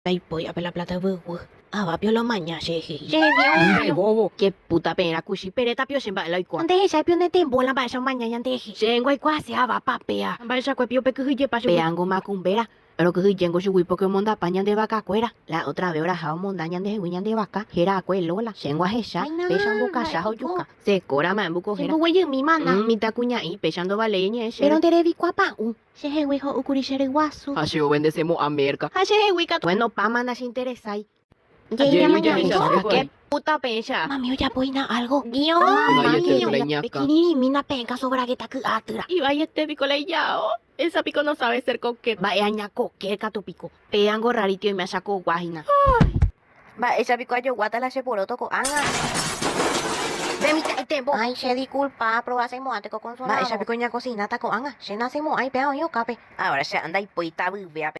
Ndaipói ápe la plata yvyguy. Ava pio la omaña che ehe. Che Nde bobo. Che puta peẽra kuchi peréta pio che mba'e la oikuaa. Ndehechái pio ne tembo la mba'éicha omaña ñande ehe. Chéngo aikuaase ava papea. Mba'eichakue pio pekyhyjepa chugui. Peango makumbéra. Rokyhyjéngo chugui porque omondapa ñande vaka kuéra. La otra vez oraha omonda ñande hegui ñande vaka. Héra akue Lola. Chéngo ahecha. Péicha ombokacha ha ojuka. Sekóra mba'e mbuko héra. Chemboguejymi mana. Mitãkuña'i péicha ndovaléi eñe'ẽ chéve. Péro nde revikuapa'ũ. Chehegui ho'úkuri che ryguasu. Ha che ovendesemo'ã mérka. Ha chehegui katu. Bueno, páma nacheinteresái. Jey jahecha Qué puta peẽcha. Mami ojapo hína algo. Ivaiete la iñakã. Pekirirĩmína peẽ káso bragueta ky'a atýra. Ivaiete piko la ijao. Esa piko no sabe ser coqueta. Mba'e aña coqueta katu piko. Péango rariti oime achakogua hína. Mba'éicha piko ajoguáta la che poroto ko'ág̃a? Pe mitã'i tembo. Ay, che disculpa, aprobasemo'ãnte ko consolador. Mba'éicha piko ñakosináta ko'ág̃a? Che nasemo'ãi péva oĩ okápe. Ahora che ndaipói tavyvéape.